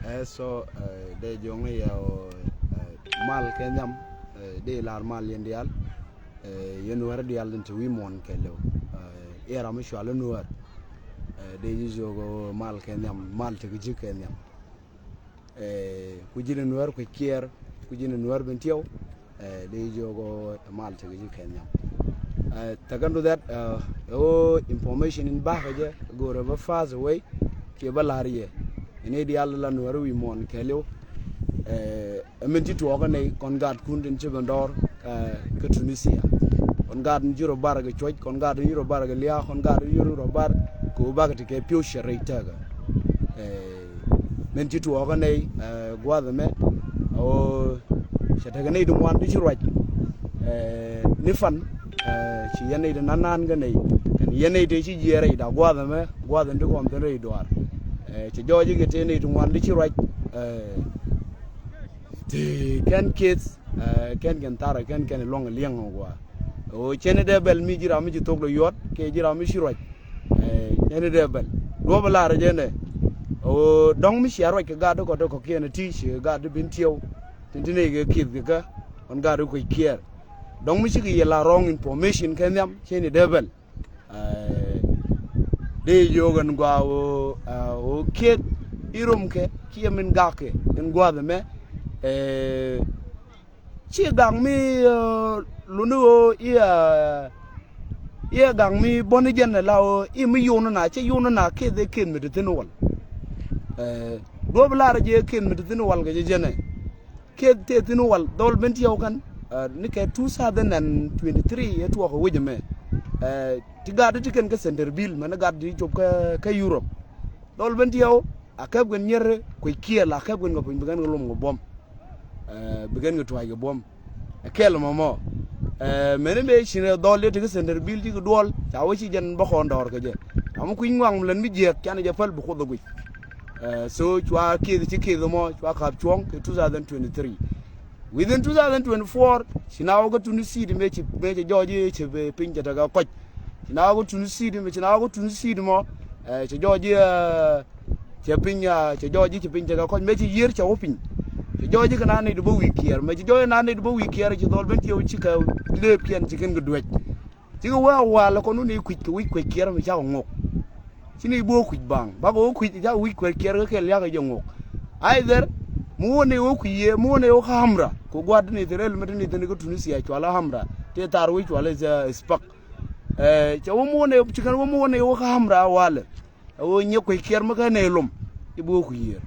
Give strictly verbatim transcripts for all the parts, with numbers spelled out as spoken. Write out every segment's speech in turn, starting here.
Ɛ so dee jiɔŋni yɛ ɔ mal kɛ nhiam, dee lar mal yɛn diaal. Yɛn Nuäär diaal tin te wi̱i̱ muɔ̱ɔ̱n kɛɛliw. Iɛ ram mi cual i̱ Nuäär, dee ji̱ jiök ɔ mal kɛ nhiam, mal tekɛ ji̱ kɛ nhiam. Ku ji̱n i̱ Nuäär kuec kiɛɛr, ku ji̱n i̱ Nuäär Bentiu, dee jiök ɔ mal tekɛ ji̱ kɛ nhiam. Tekɛ ndu that ɛ ɣöö information in bakɛ jɛ go̱o̱rɛ bä fast away kiɛ bä la̱r yɛ. Ini diaal la Nuäär wi̱i̱ muɔ̱ɔ̱n kɛɛliw. Ɛ min ti tuɔɔkä nɛy kɔn gaatkun tin ci ben dɔɔr kä Tunisia. Kɔn gaat in ci rɔ bar kɛ cuɔ̱c, kɔn gaat in ci rɔ bar kɛ lia̱a̱, kɔn gaat in ci rɔ bar kɛ ɣöö bakɛ ti kɛ pi̱w cɛ rɛy tɛkä. Min ci tuɔɔkä nɛy gua̱a̱th ɛmɛ ɣöö cɛ tekɛ nɛy ti ŋuan ti ci ruac ni fan. Ci yɛn nɛy ti nan naan kä nɛy kɛn yɛn nɛy ti ci jiɛɛr rɛy da gua̱a̱th ɛmɛ gua̱a̱th in ti kɔn thin rɛy duaar. Cɛ jɔɔc ikɛ tëë nɛy ti ŋuan ti ci ruac ti kɛn kieth kɛn kɛn tharɛ kɛn kɛn luɔ̱ŋ liɛŋ ɔ gua̱a̱. Ɣöö cɛn i̱ dee bɛl mi ji̱ ram mi ci thok lɔ yuɔt kɛ ji̱ ram mi ci ruac. Cɛn i̱ dee bɛl duɔ̱p i̱ la̱rä jɛn ɛ ɣöö dɔ̱ŋ mi cia ruac kɛ gaat ti kɔt ti kɔ̱kiɛn ɛ ti ci gaat ti Bentiu tin ti nɛy kɛ kieth kɛ kä ɣän gaat ti kuec kiɛɛr. Dɔ̱ŋ mi cikɛ yɛ la wrong information kɛ nhiam cɛn i̱ dee bɛl. Dee jiök ɛn gua̱a̱ ɣöö ɣöö kiɛth i̱ romkɛ kiɛ min gakkɛ ɛn gua̱a̱th ɛmɛ. Ci gak mi luni ɣöö i̱ i̱ gak mi bäni jɛn ɛ la ɣöö i̱ mi yunä na cɛ yunä na kiɛth ɛ kiɛth mi te thi̱n wal. Duɔ̱p i̱ la̱rä jɛ kiɛth mi te thi̱n wal kɛ jɛ jɛn ɛ. Kiɛ tëë thi̱n wal dhɔl Bentiu kän ni kɛ two thousand and twenty-three ɛ tuɔɔk ɛ wec ɛmɛ. Ti gat ti kɛn kä Centerville mɛn gat ti cop kä Europe. Dhɔl Bentiu a kɛp kɛn nyier kuec kiɛɛl a kɛp kɛn kɛ piny bi kɛn kɛ lom kɛ buɔ̱m. Bi kɛn kɛ tuac kɛ buɔ̱m. Ɛ kɛl mɔmɔ. Mɛn mëë cin ɛ dhɔl ti kä Centerville ti kɛ duɔl ca wä ci jɛn bä kɔn dɔɔr kɛ jɛ. Amä kui̱ny ŋuaŋ mi län mi jiɛk canɛ jɛ päl bi Kuoth ɛ guic. So cua kieth ci kieth mɔ cua ka̱p cuɔ̱ŋ kɛ two thousand twenty-three. Within two thousand twenty-four ci na wä kä tuni si̱i̱t mëë ci mëë cɛ jɔɔc i̱ cɛ piny cɛ tekɛ kɔc. Ci na wä kä tuni si̱i̱t mëë ci na wä kä tuni si̱i̱t mɔ cɛ jɔɔc i̱ cɛ piny cɛ jɔɔc i̱ cɛ piny tekɛ kɔc mëë ci yiër cɛ wä piny. Cɛ jɔɔc i̱ kɛ na nɛy ti bä wi̱i̱ kiɛɛr mëë ci jɔɔc i̱ na nɛy ti bä wi̱i̱ kiɛɛr ci dhɔl Bentiu ci kɛ lëëpkiɛn ci kɛn kɛ duec. Cikɛ wee a wal kɔn wun i̱ kui̱c kɛ wi̱c kuec kiɛɛr mi cakɔ ŋok. Ci ni i̱ bo̱o̱ kui̱c baŋ bakɔ wä kui̱c cakɔ wi̱c kuec kiɛɛr kä kɛl yakɔ jɛ ŋok. Either mi wä ni wä kui̱c yee mi wä ni wä kä Hamra kɛ gua̱a̱r ti ni thil rɛl mi ti ni thil ni kä Tunisia cual ɛ Hamra ti thar wi̱c cual ɛ spak. Cɛ wä mi wä ni ci kɛn wä mi wä ni wä kä Hamra a walɛ. Ɛ ɣöö nyiɛ kuec kiɛɛr mi kä nɛy lom i̱ bi wä kui̱ yiëër.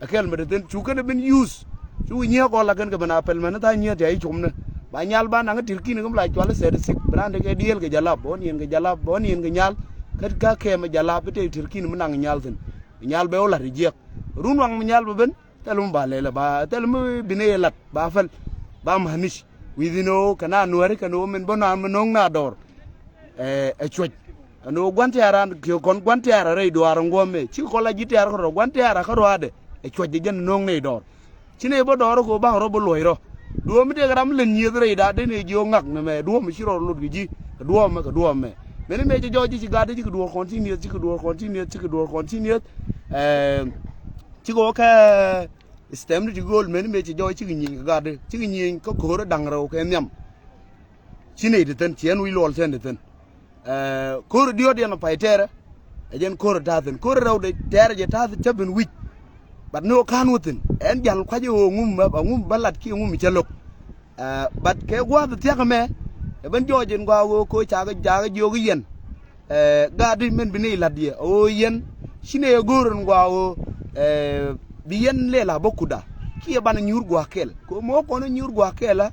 Ɛ kɛl mi te thi̱n cu kɛn ɛ ben use. Cu wi̱i̱ nyiee kɔn la kɛn kɛ ben a pɛl mɛn tha̱a̱ŋ nyiee tia̱ i̱ com ni ba nyal ba naŋ i̱ tirkini kä mi la cual i̱ thirty six bi raan tekɛ diëël kɛ jalap bä niɛn kɛ jalap bä niɛn kɛ nyal. Kä kä kɛɛmɛ jalap bi tëë tirkini mi naŋ nyal thi̱n. Bi nyal bɛ wä la̱t i̱ jiɛk run waŋ mi nyal bɛ ben. Thil mi ba lɛl ba thil mi bi ni lat ba päl ba ma̱ni̱c. Wi̱i̱ dhi̱n ɣöö kɛ na nuääri kɛn ɣöö min bä nɔaŋ mi no̱o̱ŋ na dɔɔr. Ɛ cuɔ̱c ɛn ɣöö gua̱n tɛ̈r an kiɛ kɔn gua̱n tɛ̈r a rɛy duaar in guɔ̱mɛ cikɛ kɔn la ji̱ tɛ̈r kärɔ̱ gua̱n tɛ̈r a kärɔ̱ adɛ. Ɛ cuɔ̱c jɛ jɛn no̱o̱ŋ nɛy dɔɔr ci nɛy bä dɔɔr kɛ ɣöö baŋ rɔ̱ bä luɔ̱c rɔ̱. Duɔ̱ɔ̱m mi tëëkɛ ram lät nyieth rɛy da̱a̱ dee nɛy jiök ŋak nɛmɛ duɔ̱ɔ̱m mi ci rɔɔr lot kɛ ji̱ kɛ duɔ̱ɔ̱mɛ kɛ duɔ̱ɔ̱mɛ. Mɛni mëë cɛ jɔɔc ji̱ ci gat dee cikɛ duɔ̱ɔ̱r continuous cikɛ duɔ̱ɔ̱r continuous cikɛ duɔ̱ɔ̱r continuous. Ɛ cikɛ wä kɛ stem ti ti gööl meni mëë ci jɔɔc cikɛ nyieny kɛ gat ti cikɛ nyieny kä köörä da̱ŋ rɛw kɛ nhiam. Ci nɛy ti thi̱n ci ɛn wi̱c luɔl cɛn ti thi̱n. Köörä diɔ̱ɔ̱t yɛn ɔ pay tɛɛrɛ ɛ jɛn köörä ta̱a̱ thi̱n köörä rɛw dee tɛɛrɛ jɛ ta̱a̱ thi̱n cä ben wi̱c. Bat ni ɣöö ka̱n wä thi̱n ɛn jal kua̱c ɣöö ŋum bä ŋum bä lat kiɛ ŋum cä lo̱k. But kɛ gua̱a̱th thia̱k ɛmɛ ɛ ben jɔɔc in gua̱a̱k ɣöö köö cakɛ cakɛ jiök i̱ yɛn. Gat i̱ min bi ni la̱t yɛ ɣöö yɛn ci nɛ yɛ go̱o̱r in gua̱a̱k ɣöö bi yɛn lɛl a bä kutda kiɛ banɛ nyuur gua̱a̱k kɛl kɛ ɣöö mi wä kɔn i̱ nyuur gua̱a̱k kɛl a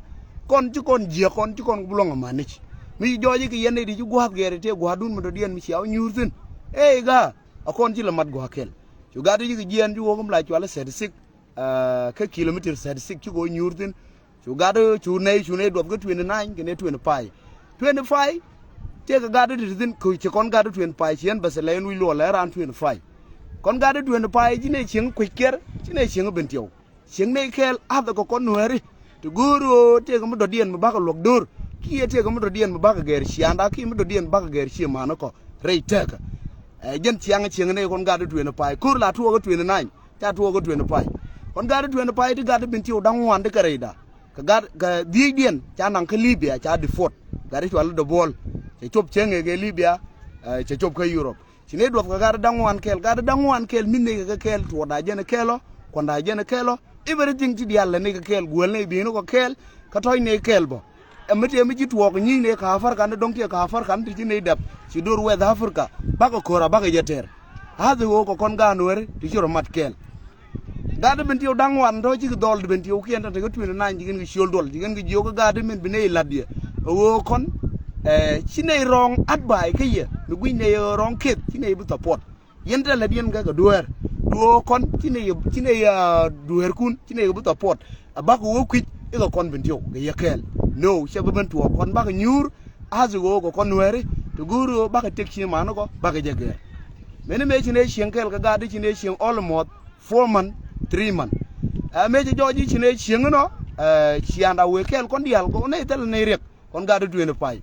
kɔn ci kɔn jiäk kɔn ci kɔn bi luɔ̱ŋ amänic. Mi ci jɔɔc i̱ kɛ yɛn nɛy ti ci gua̱a̱th gɛɛr i̱ tëë gua̱a̱thdun mi dɔ̱diɛn mi cia wä nyuur thi̱n. Ëë gaa a kɔn ci lɛ mat gua̱a̱k kɛl. Cu gat i̱ ci kɛ jiɛɛn ci wä kä mi la cual i̱ thirty six. Kä kilometer thirty six ci kɛ wä nyuur thi̱n. Cu gat cu nɛy cu nɛy duɔth kä twenty nine kɛnɛ twenty five. Twenty five tëëkɛ gat ti ti thi̱n kɛ ci kɔn gat ti twenty five ci ɛn bäth lɛ ɛn wi̱c luɔl lɛ ran twenty five. Kɔn gat ti twenty five ci nɛy cieŋ kuec kiɛr ci nɛy cieŋ ben tiɛw. Cieŋ nɛy kɛɛl athɛ kɛ kɔn nuääri. Ti go̱o̱r ɣöö tëëkɛ mi dɔ̱diɛn mi bakɛ luɔ̱k do̱r kiɛ tëëkɛ mi dɔ̱diɛn mi bakɛ gɛɛr ciaanda kiɛ mi dɔ̱diɛn mi bakɛ gɛɛr cie ma̱a̱n kɔ rɛy tɛɛkä. Ɛ jɛn ciaŋ cieŋ nɛy kɔn gat ti twenty five ko̱r la tuɔɔk kä twenty nine. ca tuɔɔk kä twenty five. Kɔn gaat ti twenty five ti gaat ti Bentiu da̱ŋ ŋuan ti kɛ rɛyda. Kɛ gaat kɛ dhiecdiɛn ca naŋ kä Libya ca deport. Gaat ti cual i̱ Debol cɛ cop cieŋ ëë kɛ Libya, eh, cɛ cop kä Europe. Ci nɛy duɔth kɛ gaat ti da̱ŋ ŋuan kɛɛl, gaat ti da̱ŋ ŋuan kɛɛl mi̱th nɛy kɛ kɛ kɛɛl, tuɔɔkda jɛn ɛ kɛɛl ɔ, kuɔnda jɛn ɛ kɛɛl ɔ. Everything ti diaal lɛ nɛy kɛ kɛɛl, guäl nɛy bi̱i̱ni kɔ kɛɛl, kä tɔ̱ɔ̱c nɛy kɛɛl bä. Ɛ mi tëë mi ci tuɔɔk nyi̱i̱c nɛy kä Africa ni dɔ̱ŋ tiɛ kä Africa ni ti ci nɛy dɛp ci do̱r West Africa. Bakɛ ko̱r a bakɛ jɛ tɛr. Athi ɣöö kɛ kɔn gaat Nuääri ti ci rɔ mat kɛɛl. Gaat ti Bentiu da̱ŋ ŋuan tɔ̱ cikɛ dhɔl ti Bentiukiɛn tɔ̱ tekɛ twenty nine ci kɛn kɛ ciöl duɔl ci kɛn kɛ jiök kä gaat ti min bi nɛy la̱t yɛ. Ɛ ɣöö kɔn, eh, ci nɛy wrong advice kä yɛ mi guic nɛy wrong case ci nɛy bi support. Yɛn tɛ lät yɛn kɛ kɛ dueer. Duɔɔk kɔn ci nɛy, ci nɛy, ah, dueerkun ci nɛy kɛ bi support. A bakɔ wä kui̱c ikɛ kɔn Bentiu kɛ yɛ kɛɛl. No, cɛ bi ben tuɔɔk kɔn bakɔ nyuur. Athi ɣöö kɛ kɔn Nuääri ti go̱o̱ri ɣöö bakɔ tek cieŋ manikɔ bakɔ jɛ gɛɛr. Mɛni mëë ci nɛy cieŋ kɛɛl kɛ gaat ti ci nɛy cieŋ almost four month, three month. Ɛ mëë ci jɔɔc i̱ ci nɛy cieŋ inɔ, ɛ, ciaŋda wëë kɛɛl kɔn diaal kɛ nɛy thilɛ nɛy riɛk. Kɔn gaat ti twenty five.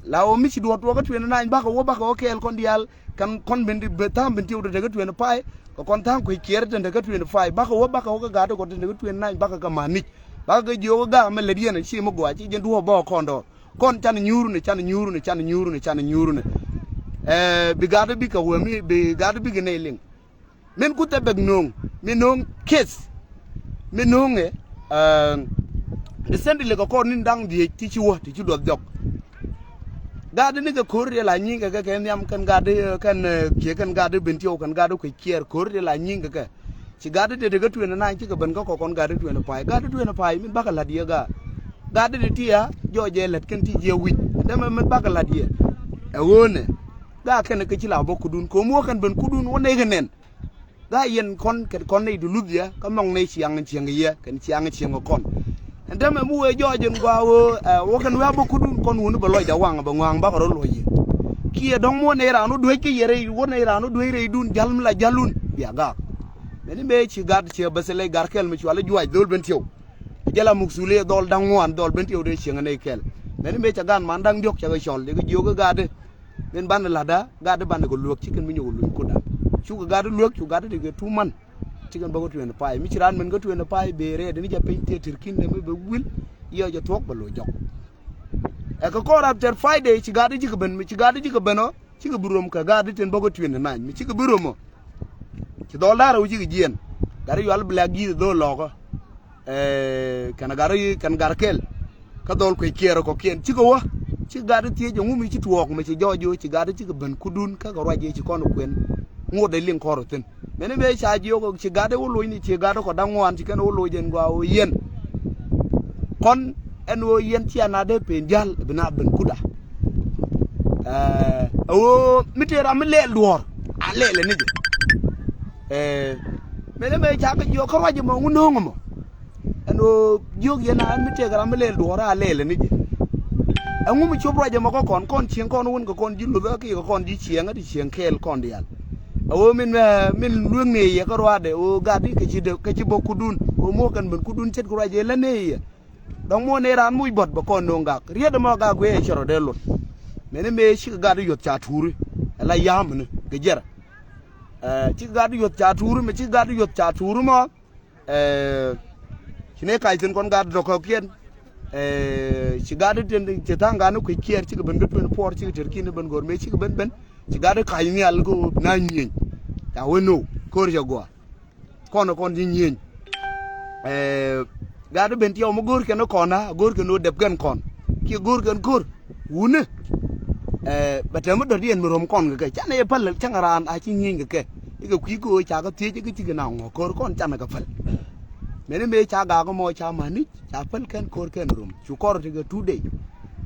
La ɣöö mi ci duɔ̱ɔ̱r tuɔɔk kä twenty nine bakɔ wä bakɔ wä kɛɛl kɔn diaal. Kɛn kɔn Benti, bi tha̱a̱ŋ Bentiu ti te kä twenty five kɛ kɔn tha̱a̱ŋ kuec kiɛɛr ti te kä twenty five bakɔ wä bakɔ wä kä gaat ti kɔ ti te kä twenty nine bakɔ kɛ ma̱a̱nic. Bakɔ kɛ jiök kä gaat mi lät yɛn ci mi gɔaa ci jɛn duɔ̱ɔ̱r bä kɔn dɔɔr. Kɔn canɛ nyuuruni, canɛ nyuuruni, canɛ nyuuruni, canɛ nyuuruni. Ɛ, bi gaat ti bikɛ wee mi bi gaat ti bikɛ nɛy liŋ. Min kuth ɛ bɛk no̱o̱ŋ mi no̱o̱ŋ case mi no̱o̱ŋ ɛ, eh, recently kɛ kɔr ni̱n da̱ŋ dhieec ti ci wä ti ci duɔth jɔk. Gaat ti ni kɛ ko̱r ti la nyi̱i̱ŋ kɛ kɛ kɛ nhiam kɛn gaat ti, eh, kɛn, eh, kiɛ kɛn gaat ti Bentiu kɛn gaat ti kuec kiɛɛr ko̱r ti la nyi̱i̱ŋ kɛ kɛ. Ci gaat ti te te kä twenty nine cikɛ ben kä kɔkɔn gaat ti twenty five, gaat ti twenty five min bakɛ la̱t yɛ gaat. Gaat ti ti ti a jɔɔc ɛ lät kɛn ti jiɛ wi̱c dämɛ min bakɛ la̱t yɛ. Ɛ ɣöönɛ gaat kɛn kɛ ci la bä kudun ko̱m wä kɛn ben kudun wä nɛy kɛ nɛn. Gaa yɛn kɔn kɛn kɔn nɛy ti luth yɛ kä mɔŋ nɛy ciaŋ cieŋ yɛ kɛn ciaŋ cieŋ kɔn. Ɛn täämɛ mi wee jɔɔc ɛn gɔaa ɣöö, ɛ, wä kɛn wee a bä kudun kɔn wuni bɛ lɔcda waŋ bɛ ŋɔaŋ bakɛ rɔ luɔc yɛ. Kiɛ dɔ̱ŋ mi wä nɛy raan wä duec kä yɛ rɛy wä nɛy raan wä duec rɛydun jäl mi la jälun bia gaak. Mɛni mëë ci gat ciɛ bäth lɛc gat kɛl mi cual i̱ juac dhol ben tiɛw. Jɛl a mukthuli dhɔl da̱ŋ ŋuan dhɔl ben tiɛw dee cieŋ ɛ nɛy kɛl. Mɛni mëë ca gan man da̱ŋ diɔ̱k ca kɛ cɔl dee kɛ jiök i̱ gat i̱ Min banɛ la̱tdä gat ti banɛ kɛ luäk ci kɛn mi nyɔk kɛ luny kutdä. Cukɛ gat ti luäk cu gat ti kɛ two month. Ci kɛn bä kä twenty five mi ci raan min kä twenty five bee rɛɛt ni jɛ piny tiɛ tirkin dee mi bɛ wil. Yɛ jɛ thuɔ̱k bɛ lo̱c jɔk. Ɛ kɛ kɔr after Friday ci gat ti cikɛ ben mi ci gat ti cikɛ ben ɔ cikɛ bi rom kɛ gat ti tin bä kä twenty nine mi cikɛ bi rom ɔ. Ci dhɔl da̱rä wä cikɛ jiɛn. Gat ti yual black ji̱th dhol lɔkä. Ɛ, kɛn gat, kɛn gat kɛl. Kä dhɔl kuec kiɛɛr kɔkiɛn cikɛ wä. Ci gat thiec ɛŋu mi ci tuɔɔk mi ci jɔɔc ɣöö ci gat cikɛ ben kudun kä kɛ ruac ëë ci kɔn kuɛn. Ŋot dee liŋ kɔr thi̱n. Mɛni mëë ca jiök ci gat wä loc ni ci gat kɔ da̱ŋ ŋuan ci kɛn wä loc ɛn gɔaa ɣöö yɛn. Kɔn ɛn ɣöö yɛn cia na dee pen jäl bi na ben kutdä. Ɛ, ɣöö mi tëë ram mi lɛɛl duɔ̱ɔ̱r a lɛɛl ɛ ni jɛ. Ɛ, mɛni mëë ca kɛ jiök kä ruac ɛmɔ ŋu no̱o̱ŋ ɛmɔ. Ɛn ɣöö jiök yɛn a ɛn mi tëëkɛ ram mi lɛɛl duɔ̱ɔ̱r a lɛɛl ɛ ni jɛ. Ɛŋu mi cop ruac ɛmɔ kä kɔn, kɔn cieŋ kɔn wun kɛ kɔn ji̱ luthä kiɛ kɛ kɔn ji̱ cieŋä ti cieŋ kɛɛl kɔn diaal. Ɛ ɣöö min, ɛ, min lueŋni yɛ kä ruaadɛ ɣöö gat i̱ kɛ ci dee, kɛ ci bä kudun ɣöö muɔ̱ɔ̱k kɛn ben kudun ce̱tkɛ ruac ëë lät ni yɛ. Dɔ̱ŋ muɔ̱ɔ̱n ni raan muc buɔ̱t bɛ kɔn no̱o̱ŋ gak riet ɛmɔ gak guiɛ cɛ rɔ dee lot. Mɛni mëë cikɛ gat yuɔth ca tuuri. Ɛ la ya̱a̱m ni kɛ jiɛrɛ. Ɛ, cikɛ gat yuɔth ca tuuri mɛ cikɛ gat yuɔth ca tuuri mɔ. Ɛ, ci nɛy kac thi̱n kɔn gat dɔ̱kɔ̱kiɛn. Ɛ, ci gat ti tin ci tha̱a̱ŋ gat ni kuec kiɛɛr cikɛ ben kä twenty four cikɛ tɛr ki̱n ben go̱r mëë cikɛ ben ben. Ci gat ti kac nhial kɛ ɣöö na nyieny. Ca wee no̱o̱ŋ ko̱r cɛ gɔaa. Kɔn kɔn ji̱ nyieny. Ɛ, gat ti ben tiɛw mi go̱o̱r kɛn kɔn a go̱o̱r kɛn ɣöö dɛp kɛn kɔn kiɛ go̱o̱r kɛn ko̱r. Wuni. Ɛ, bɛ tɛm mi dɔ̱diɛn mi rom kɔn kɛ kɛ canɛ yɛ päl cäŋ raan a ci nyieny kɛ kɛ. Ikɛ kui̱ kɛ ɣöö ca kɛ thiec ikɛ cikɛ na ŋɔ̱ ko̱r kɔn canɛ kɛ päl. Mɛni mëë ca gak mɔ ca ma̱ni̱c ca päl kɛn ko̱r kɛn rom cu kɔr ti kɛ two day.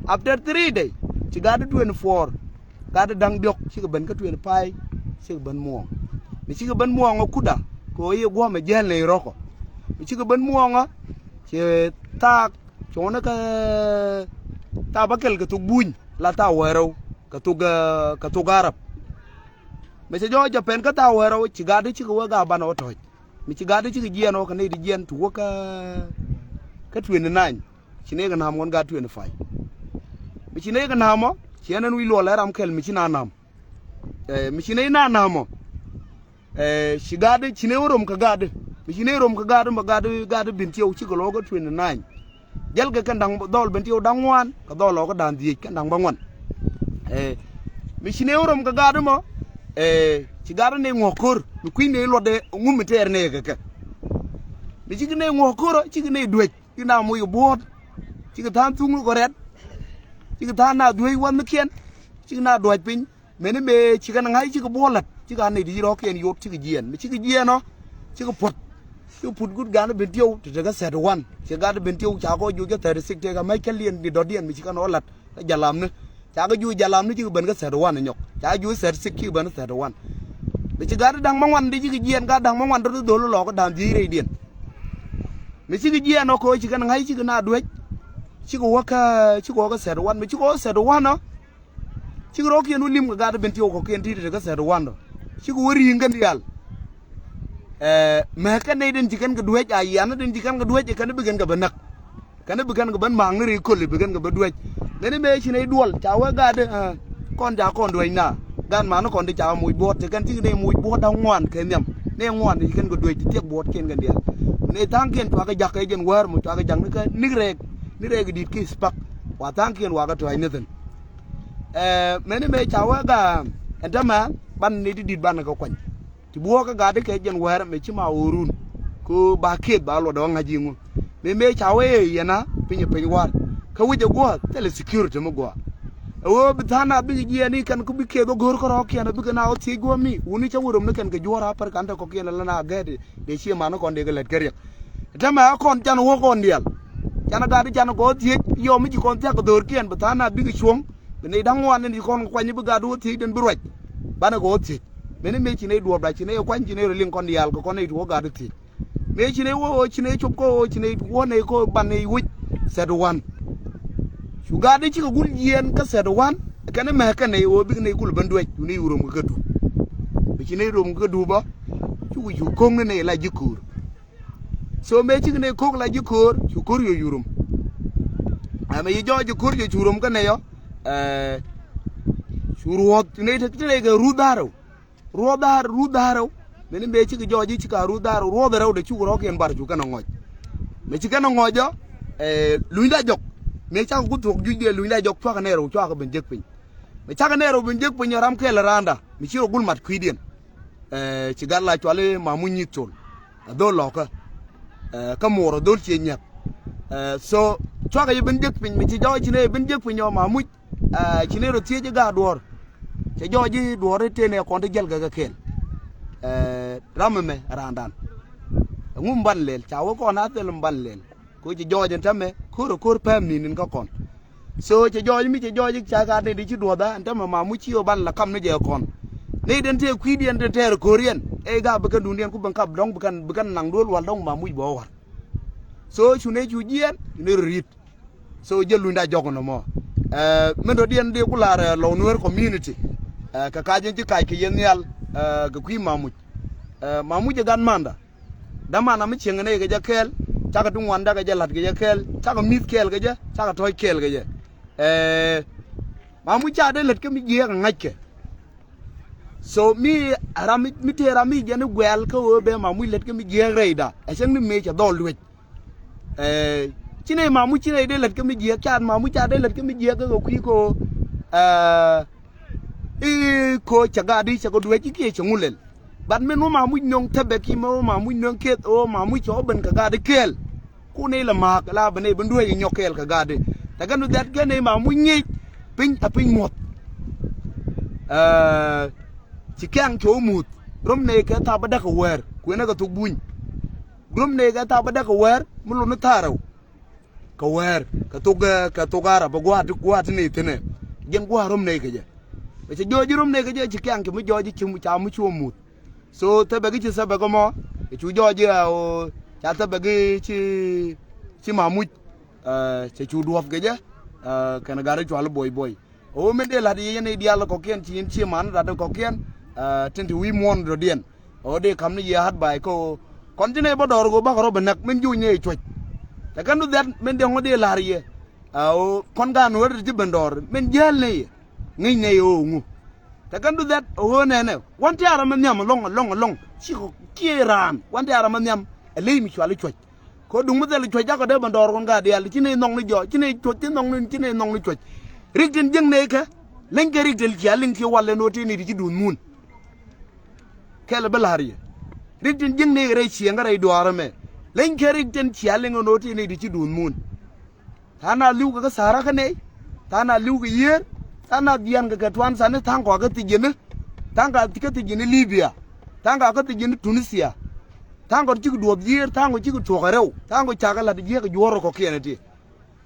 After three day ci gat ti twenty four. Gat ti da̱ŋ diɔ̱k cikɛ ben kä twenty five. Cikɛ ben muɔ̱ɔ̱ŋ mi cikɛ ben muɔ̱ɔ̱ŋ ɔ kutdä kɛ ɣöö yɛ guɔ̱mɛ jiɛl nɛy rɔ̱kɔ. Mi cikɛ ben muɔ̱ɔ̱ŋ ɔ ci thaak cuɔ̱ŋni kä thaak bä kɛl kɛ thok buny la thaak wärɛw kɛ thok, eh, kɛ thok Arab. Mi cɛ jɔɔc jɛ pɛn kä thaak wärɛw ci gat ti cikɛ wee gat banɛ wä tɔ̱c. Mi ci gat ti cikɛ jiɛɛn ɔ kɛ nɛy ti jiɛɛn ti wä kä, kä twenty nine. Ci nɛy kɛ na̱a̱m ɣɔn gat twenty five. Mi ci nɛy kɛ na̱a̱m ɔ ci ɛn ɛn wi̱c luɔl ɛ ram kɛl mi ci na na̱a̱m. Ɛ, mi ci nɛy na na̱a̱m ɔ. Ɛ, ci gatdä, ci nɛ wä rom kɛ gatdä. Mi ci nɛ rom kɛ gatdä, mɛ gatdä, gatdä Bentiu cikɛ lɔɔkä twenty nine. Jälkɛ kɛn da̱ŋ dhɔl Bentiu da̱ŋ ŋuan, kɛ dhɔl lɔɔkä da̱ŋ dhieec kɛn da̱ŋ bä ŋuan. Ɛ, mi ci nɛ wä rom kɛ gatdä mɔ, ɛ, ci gatdä nɛ ŋuɔ̱k ko̱r, mi kui̱ nɛ luɔtdɛ ŋum mi tɛɛr nɛ kɛ kɛ. Mi cikɛ nɛ ŋuɔ̱k ko̱r, cikɛ nɛ duec. Cikɛ na moc kɛ buɔ̱ɔ̱t. Cikɛ tha̱a̱ŋ thuŋ kɛ rɛt. Cikɛ tha̱a̱ŋ na dhuec wäthnikiɛn. Cikɛ na duac piny. Mɛni mëë cikɛ na ŋa̱c cikɛ buɔ̱ɔ̱t la̱t. Cikɛ a nɛy ti ci rɔ̱ɔ̱kiɛn yot cikɛ jiɛɛn. Mi cikɛ jiɛɛn ɔ. Cikɛ puɔ̱t. Cikɛ put gut gatdä Bentiu. Ti tekɛ thirty one. Cikɛ gatdä Bentiu ca kɔ juuc kä thirty six, tekɛ mɛc kä liɛn ni dɔ̱diɛn mi cikɛ nɔ la̱t. Kä jalamni. Ca kɛ juuc jalamni cikɛ ben kä thirty one nyɔk. Ca kɛ juuc thirty six cikɛ ben kä thirty one. Mi ci gatdä da̱ŋ ma ŋuan di cikɛ jiɛɛn, gatdä da̱ŋ ma ŋuan dɔ̱diɛn dhol lɔɔkä da̱ŋ dhieec rɛydiɛn. Mi cikɛ jiɛɛn ɔ kɛ ɣöö cikɛ na ŋa̱c cikɛ na duec. Cikɛ wä kä, cikɛ wä kä thirty one, mi cikɛ wä thirty one ɔ. Cikɛ rɔ̱kiɛn wä lim kɛ gatdä Bentiu kɔ̱kiɛn ti̱ti̱ kä thirty one ɔ. Cikɛ wä ri̱i̱ŋ kɛn diaal. Ɛ, mɛ kɛn nɛy tin ci kɛn kɛ duec, a yian tin ci kɛn kɛ duec, kɛn bi kɛn kɛ bä näk. Kɛn bi kɛn kɛ bä ma̱a̱ŋ ni ri köli bi kɛn kɛ bä duec. Mɛni mëë ci nɛy duɔl, ca wee gatdä, ɛ, kɔn ca kɔn duec na. Gat man kɔn ti ca moc buɔ̱ɔ̱t, ti kɛn cikɛ nɛy moc buɔ̱ɔ̱t da̱ŋ ŋuan kɛ nhiam. Nɛy ŋuan ti kɛn kɛ duec, ti thiek buɔ̱ɔ̱tkiɛn kɛn diaal. Nɛy tha̱a̱ŋkiɛn cua kɛ jakä jɛn wäär mɔ cua kɛ jak ni kä nik rɛɛk, nik rɛɛk di̱t ki spak. Wa tha̱a̱ŋkiɛn wa kɛ tɔ̱a̱c ni thi̱n. Ɛ, mɛni mëë ca wee gat, ɛn tämɛ, banɛ nɛy ti di̱t banɛ kɛ kuany. Ti buɔ̱ɔ̱k kä gatdä kɛ jɛn wäär mɛ ci ma ɣöörun. Kɛ ɣöö ba kiɛth ba luɔt dɔ̱ŋ ŋa̱c iŋu. Mëë mëë ca wee yɛn a piny ɛ piny war. Kä wi̱c ɛ gua̱a̱th thilɛ security mi gua̱a̱. Ɛ ɣöö bi tha̱a̱ŋ na bikɛ jiɛɛn i̱ kɛn kä bi kiɛth ɣä go̱o̱r kärɔɔkiɛn ɛ bikɛ na ɣä thiec gua̱a̱m mi. Wuni cä wä röm ni kɛn kɛ juɔ̱ɔ̱r a pär ka̱n te kɔ̱kiɛn ɛ lä na gɛɛt ɛ dee cie man ni kɔn dee kɛ lät kä riɛk. Ɛ tämɛ ɣä kɔn can wä kɔn diaal. Can ɛ gatdä can ɛ gɔɔ thiec yɔm mi ci kɔn thia̱k kɛ dho̱o̱rkiɛn bi tha̱a̱ŋ na bikɛ cuɔ̱ŋ. Bi nɛy da̱ŋ ŋuan ni kɔn kuany bi gatdä wä thiec den bi ruac. Banɛ gɔɔ thiec. Mëni mëë ci nɛy duɔ̱ɔ̱pda ci nɛy kuany ci nɛy rɔ liŋ kɔn diaal kɛ kɔn nɛy ti wä gatdä thiec. Mëë ci nɛy wä ɣöö ci nɛy cop kä ɣöö ci nɛy wä nɛy kä ban nɛy wec thirty one. Cu gatdä cikɛ gul jiɛɛn kä thirty one. Kɛn mɛ kɛ nɛy ɣöö bikɛ nɛy kul ben duec cu nɛy wä rom kɛ kä dup. Bi ci nɛy rom kɛ kä dup ɔ. Cukɛ cu ko̱ŋ ni nɛy la ji̱ köör. So mëë cikɛ nɛy ko̱k la ji̱ köör cu ko̱r yɛ cu rom. Ɛmɛ yi jɔɔc ji̱ ko̱r yɛ cu rom kä nɛy ɔ. Cu ruɔ̱th nɛy te ti nɛy kɛ ruth da̱rɛw. Ruɔth da̱r ruth da̱rɛw. Mëni mëë cikɛ jɔɔc ji̱ cikɛ ruth da̱rɛw ruɔth rɛw dee cuk rɔ̱kiɛn bar cu kɛn ɛ ŋɔc. Mëë ci kɛn ɛ ŋɔc ɔ. Lunyda jɔk. Mëë cakɛ ku thuɔ̱k jucdiɛn lunyda jɔk cuakɛ nɛy rɛw cuakɛ ben jek piny. Mëë cakɛ nɛy rɛw ben jek piny ɔ ram kɛl ɛ raanda mi ci rɔ gul mat kui̱diɛn. Ci gat la cuali Mamuc Nyi̱th Col. A dhol lɔkä. Kä muɔr a dhol cie nyiath. So cuakɛ ci ben jek piny mi ci jɔɔc ci nɛ ben jek piny ɔ Mamuc. Ci nɛ rɔ thiec i̱ gaat duɔ̱ɔ̱r. Cɛ jɔɔc i̱ duɔ̱ɔ̱r i̱ tëë nɛ kɔn ti jiɛl kɛ kɛ kɛɛl. Ram ɛmɛ raandan. Ɛŋu mi ban lɛl ca wä kɔn a thil mi ban lɛl. Ko ci jɔɔc in tämɛ ko̱r a ko̱r pɛm ni̱n in kä kɔn. So cɛ jɔɔc mi cɛ jɔɔc i̱ ca gat ni di ci duɔth a ɛn tämɛ Mamuc ci ɣöö ban la kam ni jɛ kɔn. Ni den tëë kui̱diɛn den tɛɛr ko̱riɛn ɛ ga bi kɛn duundiɛn ku ben kap dɔ̱ŋ bi kɛn bi kɛn naŋ duel wal dɔ̱ŋ Mamuc bɛ wä war. So cu ni cu jiɛɛn cu ni rɔ ri̱t. So jɛ lunyda jɔk nɔmɔ. Min dɔ̱diɛn di ku lar Lɔw Nuer community. Kɛ kac in ci kac kɛ yɛn nhial kɛ kui̱ Mamuc. Mamuc ɛ gat manda. Dämanä mi cieŋ nɛy kɛ jɛ kɛɛl cakɛ ti ŋuan dakɛ jɛ la̱t kɛ jɛ kɛɛl cakɛ mi̱th kɛɛl kɛ jɛ cakɛ tɔ̱ɔ̱c kɛɛl kɛ jɛ. Ɛɛ Mamuc ca dee lät kä mi jiääk ɛ ŋa̱ckɛ. So mi ram mi tëë ram mi jɛn i̱ guɛ̈ɛ̈l kä ɣöö bɛ Mamuc lät kä mi jiääk rɛyda ɛ cäŋ ni mëë cɛ dhɔl luec. Ɛɛ ci nɛy Mamuc ci nɛy dee lät kä mi jiääk ca Mamuc ca dee lät kä mi jiääk kä kɛ kui̱ kä ɣöö ɛɛ i̱ ko̱ cɛ gaat i̱ cɛ kɛ duec i̱ kiɛ cɛ ŋu lɛl. But min wä Mamuc nöŋ Thäbɛk i̱ mɛ wä Mamuc nöŋ Keth wä Mamuc cɛ wä ben kɛ gaat i̱ kɛɛl. Kun i̱ lɛ ma̱a̱k la ben i̱ ben duec i̱ nyɔk kɛɛl kɛ gaat i̱. Tɛ kɛn du that kɛn i̱ Mamuc ŋi̱i̱c piny a piny muɔ̱th. Ci kɛŋ cɛ wä muth rom nɛy kɛ thap bä däk kɛ wäär kuënä kɛ thok buny. Rom nɛy kɛ thap bä däk kɛ wäär mi lon i̱ tha̱a̱r rɛw. Kɛ wäär kɛ thok kɛ thok Arab gua̱a̱t gua̱a̱t ni thi̱nɛ. Jiɛn gua̱a̱t rom nɛy kɛ jɛ. Bɛ cɛ jɔɔc ji̱ rom nɛy kɛ jɛ ci kiaŋ ci mi jɔɔc ji̱ ci ca mi cuɔ muth. So Thäbɛk i̱ ci Thäbɛk ɛmɔ ɛ cu jɔɔc ji̱ ɛ ɣöö ca Thäbɛk i̱ ci ci Mamuc. Cɛ cu duɔ̱ɔ̱p kɛ jɛ kɛn gat i̱ cual i̱ Boy Boy. Ɣöö min dee la̱t yɛ yɛn i̱ diaal kɔ̱kiɛn ci yɛn ci man rat kɔ̱kiɛn. Tin ti wi̱i̱ muɔ̱ɔ̱n dɔ̱diɛn. Ɣöö dee ka̱m ni yɛ hat ba̱a̱c kä ɣöö kɔn ci nɛy bä dɔɔr ɣöö bakɛ rɔ bɛ näk min juuc nɛy cuɔ̱c. Tɛ kɛn du that min dee ŋɔ dee la̱r yɛ. Ɣöö kɔn gaat Nuäär ti ci ben dɔɔr min jäl nɛy yɛ ŋi̱c nɛy ɣöö ŋu. Te kɛn du dhɛt ɛ ɣöö nɛnɛ wan ti a ram mi nhiam ɛlɔ̱ŋ ɛlɔ̱ŋ ɛlɔ̱ŋ. Ci kɔ kiɛ raan wan ti a ram mi nhiam ɛ ley mi cuali cuɔ̱c. Kɛ duŋ mi thil cuɔ̱c jakɔ dee bɛ dɔɔr kɔn ka diaal ci nɛy nhɔk ni jɔɔc ci nɛy cuɔ̱c ci nhɔk ni ci nɛy nhɔk ni cuɔ̱c. Rik tin jiäk nɛy kɛ leny kɛ rik tin cia liŋ kiɛ wal ɛn ɣöö tëë nɛy ti ci duun muun. Kɛl ɛ bä la̱r yɛ rik tin jiäk nɛy kɛ rɛy cieŋ kɛ rɛy duaar ɛmɛ. Leny kɛ rik tin cia liŋ ɛn ɣöö tëë nɛy ti ci duun muun. Tha̱a̱ŋ na li̱w kɛ kä Sahara kä nɛy. Tha̱a̱ŋ na li̱w kɛ yiër. Tha̱a̱ŋ na dhian kɛ kɛ tuan tha̱a̱ŋ ni tha̱a̱ŋ kɔakä thi̱c ji̱n ni. Tha̱a̱ŋ ka kä thi̱c ji̱n ni Libya. Tha̱a̱ŋ ka kä thi̱c ji̱n ni Tunisia. Tha̱a̱ŋ kɔn cikɛ duɔth yiër tha̱a̱ŋ kɔn cikɛ tuɔɔk ɛ rɛw tha̱a̱ŋ kɔn cakɛ la̱t jiäk ɛ juɔ̱ɔ̱r ɛ kɔ̱kiɛn ɛ ti.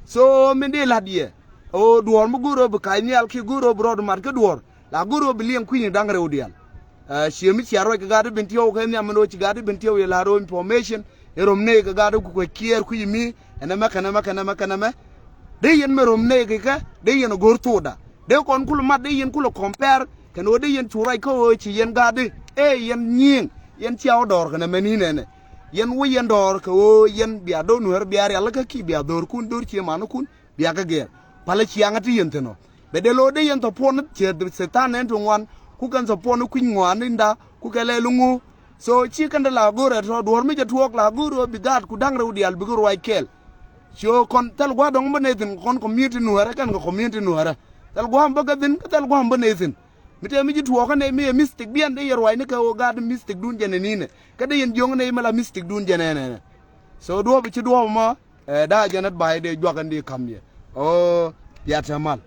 So min dee la̱t yɛ ɣöö duɔ̱ɔ̱r mi go̱o̱r ɣöö bi ka̱c nhial kiɛ go̱o̱r ɣöö bi rɔɔd mat kä duɔ̱ɔ̱r la go̱o̱r ɣöö bi liɛŋ kui̱ni da̱ŋ rɛw diaal. Ɛ, ciɛ mi cia ruac kɛ gaat i̱ bin tiɛw kɛ nhiam min ɣöö ci gaat i̱ bin tiɛw yɛ la̱r ɣöö information i̱ rom nɛy kɛ gaat i̱ ku kuec kiɛɛr kui̱ mi ɛn ɛmɛ kɛn ɛmɛ kɛn ɛmɛ kɛn ɛmɛ. Dee yɛn mɛ rom nɛy kɛ kɛ dee yɛn ɛ go̱o̱r thokda dee kɔn kulɛ mat dee yɛn kulɛ compare kɛn ɣöö dee yɛn cu ruac kä ɣöö ci yɛn gaat i̱ ëë yɛn nyiëëŋ yɛn cia wä dɔɔr kɛn ɛmɛ ni̱n ɛnɛ. Yɛn wä yɛn dɔɔr kɛ ɣöö yɛn bia do̱r nueer bia rialikä ki bia dho̱rkun do̱r ciëmanikun bia kä gɛɛr. Palä ciaŋä ti yɛn thi̱n ɔ bɛ dee lo̱o̱ dee yɛn thɔpuɔn ciɛ Sethan ɛn ti ŋuan ku kɛn thɔpuɔn kui̱ny ŋuan inda ku kɛ lɛl ŋu. So ci kɛn dee la go̱o̱r ɛ tɔ̱ duɔ̱ɔ̱r mi cɛ tuɔɔk la go̱o̱r ɣöö bi gaat ku da̱ŋ rɛw diaal bikɛ ruac kɛɛl. Cio kɔn thil gua̱a̱th dɔ̱ŋ bä nɛy thi̱n kɔn community nueerä kɛn kɛ community nueerä. Thil gua̱a̱th bä kɛ thi̱n kä thil gua̱a̱th bä nɛy thi̱n. Mi tëë mi ci tuɔɔkä nɛy mi ɛ mistake biɛn dee yɛ ruacni kɛ ɣöö gaat mistake dun jɛn ɛ ni̱nɛ kä dee yɛn jiöŋ nɛy mi la mistake dun jɛn ɛnɛnɛ. So duɔ̱ɔ̱p ci duɔ̱ɔ̱p mɔ ɛ da̱a̱ jɛn advice dee juak ɛn di ka̱m yɛ. Ɣöö bia te mal.